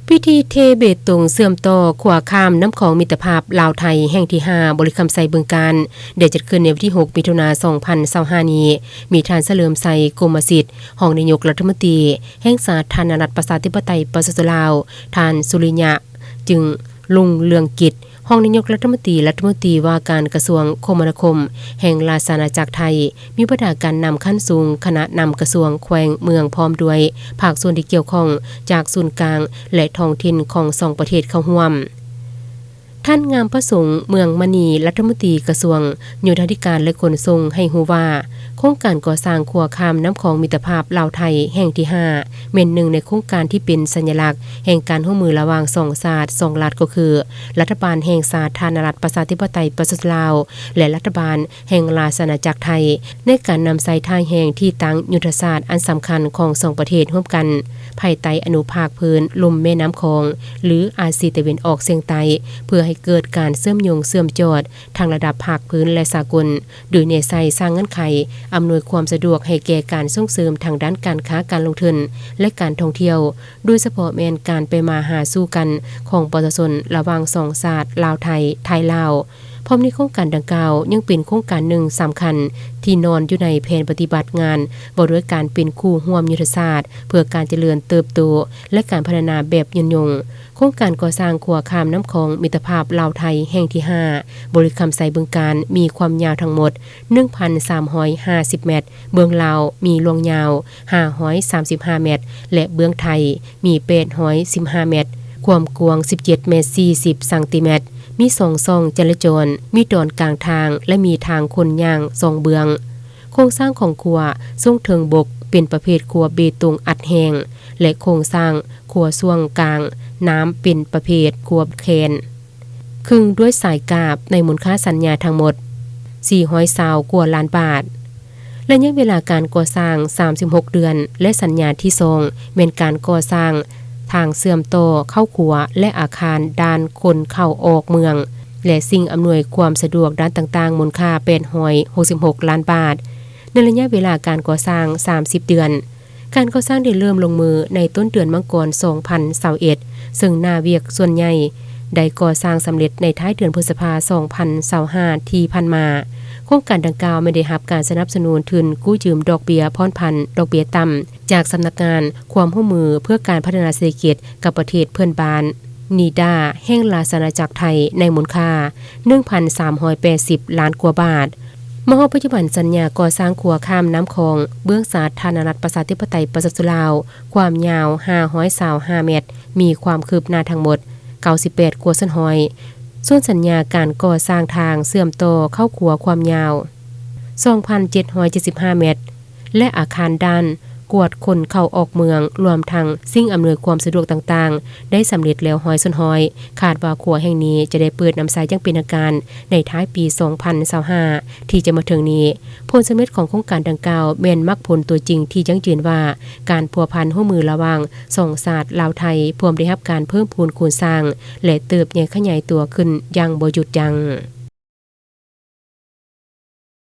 ພິທີເທເບຕົງເຊື່ອມຕໍ່ຂົວຂ້າມນ້ຳຂອງມິດຕະພາບລາວໄທແຫ່ງທີຫ້າ ບໍລິຄຳໄຊ ບຶງການ ໄດ້ຈັດຂຶ້ນໃນວັນທີຫົກ ມິຖຸນາ ສອງພັນຊາວຫ້ານີ້. ມີທ່ານ ສະເຫຼີມໄຊ ກົມມະສິດ ຮອງນາຍົກລັດຖະມົນຕີແຫ່ງສາທາລະນະລັດ ປະຊາທິປະໄຕ ປະຊາຊົນລາວ, ທ່ານ ສຸລິຍະ ຈຶ່ງລຸງເລືອງກິດ ຮອງນາຍົກລັດຖະມົນຕີ, ລັດຖະມົນຕີວ່າການກະຊວງຄົມມະນາຄົມແຫ່ງລາຊະອານາຈັກໄທ, ມີບັນດາການນຳຂັ້ນສູງ, ຄະນະນຳກະຊວງ, ແຂວງ, ເມືອງ ພ້ອມດ້ວຍພາກສ່ວນທີ່ກ່ຽວຂ້ອງຈາກສູນກາງ ແລະ ທ້ອງຖິ່ນຂອງສອງປະເທດເຂົ້າຮ່ວມ. ທ່ານ ງາມປະສົງ ເມືອງມະນີ ລັດຖະມົນຕີກະຊວງໂຍທາທິການ ແລະ ຂົນສົ່ງ ໃຫ້ຮູ້ວ່າ ໂຄງການກໍ່ສ້າງຂົວຂ້າມນ້ຳຂອງມິດຕະພາບລາວໄທແຫ່ງທີຫ້າ ແມ່ນໜຶ່ງໃນໂຄງການທີ່ເປັນສັນຍະລັກແຫ່ງການຮ່ວມມືລະຫວ່າງສອງຊາດສອງລັດ ກໍຄື ລັດຖະບານແຫ່ງສາທາລະນະລັດ ປະຊາທິປະໄຕ ປະຊາຊົນລາວ ແລະ ລັດຖະບານແຫ່ງລາຊະອານາຈັກໄທ ໃນການນຳໃຊ້ທ່າແຮງທີ່ຕັ້ງຍຸດທະສາດອັນສຳຄັນຂອງສອງປະເທດຮ່ວມກັນ ພາຍໃຕ້ອະນຸພາກພື້ນລຸ່ມແມ່ນ້ຳຂອງ ຫຼື ອາຊີຕາເວັນອອກສຽງໃຕ້ ເພື່ອໃຫ້ເກີດການເຊື່ອມໂຍງເຊື່ອມຈອດທັງລະດັບພາກພື້ນ ແລະ ສາກົນ, ໂດຍແນໃສ່ສ້າງເງື່ອນໄຂອຳນວຍຄວາມສະດວກໃຫ້ແກ່ການສົ່ງເສີມທາງດ້ານການຄ້າການລົງທຶນ ແລະ ການທ່ອງທ່ຽວ, ໂດຍສະເພາະແມ່ນການໄປມາຫາສູ່ກັນຂອງປະຊາຊົນລະຫວ່າງສອງຊາດ ລາວໄທ, ໄທລາວ. ພ້ອມນີ້ໂຄງການດັ່ງກ່າວຍັງເປັນໂຄງການໜຶ່ງສຳຄັນທີ່ນອນຢູ່ໃນແຜນປະຕິບັດງານ ວ່າດ້ວຍການເປັນຄູ່ຮ່ວມຍຸດທະສາດເພື່ອການຈະເລີນເຕີບໂຕ ແລະ ການພັດທະນາແບບຍືນຍົງ. ໂຄງການກໍ່ສ້າງຂົວຂ້າມນ້ຳຂອງມິດຕະພາບລາວໄທແຫ່ງທີຫ້າ ບໍລິຄຳໄຊ ບຶງການ ມີຄວາມຍາວທັງໝົດໜຶ່ງພັນສາມຮ້ອຍຫ້າສິບແມັດ, ເບື້ອງລາວມີລວງຍາວຫ້າຮ້ອຍສາມສິບຫ້າແມັດ ແລະ ເບື້ອງໄທມີແປດຮ້ອຍສິບຫ້າແມັດ, ຄວາມກວ້າງສິບເຈັດແມັດສີ່ສິບຊັງຕີແມັດ, ມີສອງຊ່ອງຈະລາຈອນ, ມີດອນກາງທາງ ແລະ ມີທາງຄົນຍ່າງສອງເບື້ອງ. ໂຄງສ້າງຂອງຂົວຊ່ວງເທິງບົກເປັນປະເພດຂົວເບຕົງອັດແຮງ ແລະ ໂຄງສ້າງຂົວຊ່ວງກາງນ້ຳເປັນປະເພດຂົວແຄນ ຄຶ່ງດ້ວຍສາຍກາບ ໃນມູນຄ່າສັນຍາທັງໝົດສີ່ຮ້ອຍຊາວກວ່າລ້ານບາດ. ໄລຍະເວລາການກໍ່ສ້າງສາມສິບຫົກເດືອນ ແລະ ສັນຍາທີສອງແມ່ນການກໍ່ສ້າງທາງເຊື່ອມຕໍ່ເຂົ້າຂົວ ແລະ ອາຄານດ່ານຄົນເຂົ້າອອກເມືອງ ແລະ ສິ່ງອຳນວຍຄວາມສະດວກດ້ານຕ່າງໆ ມູນຄ່າແປດຮ້ອຍຫົກສິບຫົກລ້ານບາດ. ໃນໄລຍະເວລາການກໍ່ສ້າງສາມສິບເດືອນ, ການກໍ່ສ້າງໄດ້ເລີ່ມລົງມືໃນຕົ້ນເດືອນມັງກອນ ສອງພັນຊາວເອັດ ເຊິ່ງໜ້າວຽກສ່ວນໃຫຍ່ໄດ້ກໍ່ສ້າງສຳເລັດໃນທ້າຍເດືອນພຶດສະພາ ສອງພັນຊາວຫ້າ ທີ່ຜ່ານມາ. ໂຄງການດັ່ງກ່າວແມ່ນໄດ້ຮັບການສະໜັບສະໜູນທຶນກູ້ຢືມດອກເບ້ຍຜ່ອນຜັນດອກເບ້ຍຕ່ຳ ຈາກສຳນັກງານຄວາມຮ່ວມມືເພື່ອການພັດທະນາເສດຖະກິດກັບປະເທດເພື່ອນບ້ານ ນີດາ ແຫ່ງລາຊະອານາຈັກໄທ ໃນມູນຄ່າໜຶ່ງພັນສາມຮ້ອຍແປດສິບລ້ານກວ່າບາດ. ມາຮອດປັດຈຸບັນ, ສັນຍາກໍ່ສ້າງຂົວຂ້າມນ້ຳຂອງເບື້ອງສາທາລະນະລັດ ປະຊາທິປະໄຕ ປະຊາຊົນລາວ ຄວາມຍາວຫ້າຮ້ອຍຊາວຫ້າແມັດ, ມີຄວາມຄືບໜ້າທັງໝົດເກົ້າສິບແປດກວ່າສ່ວນຮ້ອຍ. ສ່ວນສັນຍາການກໍ່ສ້າງທາງເຊື່ອມຕໍ່ເຂົ້າຂົວຄວາມຍາວສອງພັນເຈັດຮ້ອຍເຈັດສິບຫ້າແມັດ ແລະ ອາຄານດ່ານກວດຄົນເຂົ້າອອກເມືອງ, ລວມທັງສິ່ງອຳນວຍຄວາມສະດວກຕ່າງໆ ໄດ້ສຳເລັດແລ້ວຮ້ອຍສ່ວນຮ້ອຍ. ຄາດວ່າຂົວແຫ່ງນີ້ຈະໄດ້ເປີດນຳໃຊ້ຢ່າງເປັນທາງການໃນທ້າຍປີສອງພັນຊາວຫ້າ ທີ່ຈະມາເຖິງນີ້. ຜົນສຳເລັດຂອງໂຄງການດັ່ງກ່າວແມ່ນໝາກຜົນຕົວຈິງທີ່ຢັ້ງຢືນວ່າ ການພົວພັນຮ່ວມມືລະຫວ່າງສອງຊາດລາວ-ໄທ ພວມໄດ້ຮັບການເພີ່ມພູນຄູນສ້າງ ແລະ ເຕີບໃຫຍ່ຂະຫຍາຍຕົວຂຶ້ນຢ່າງບໍ່ຢຸດຢັ້ງ.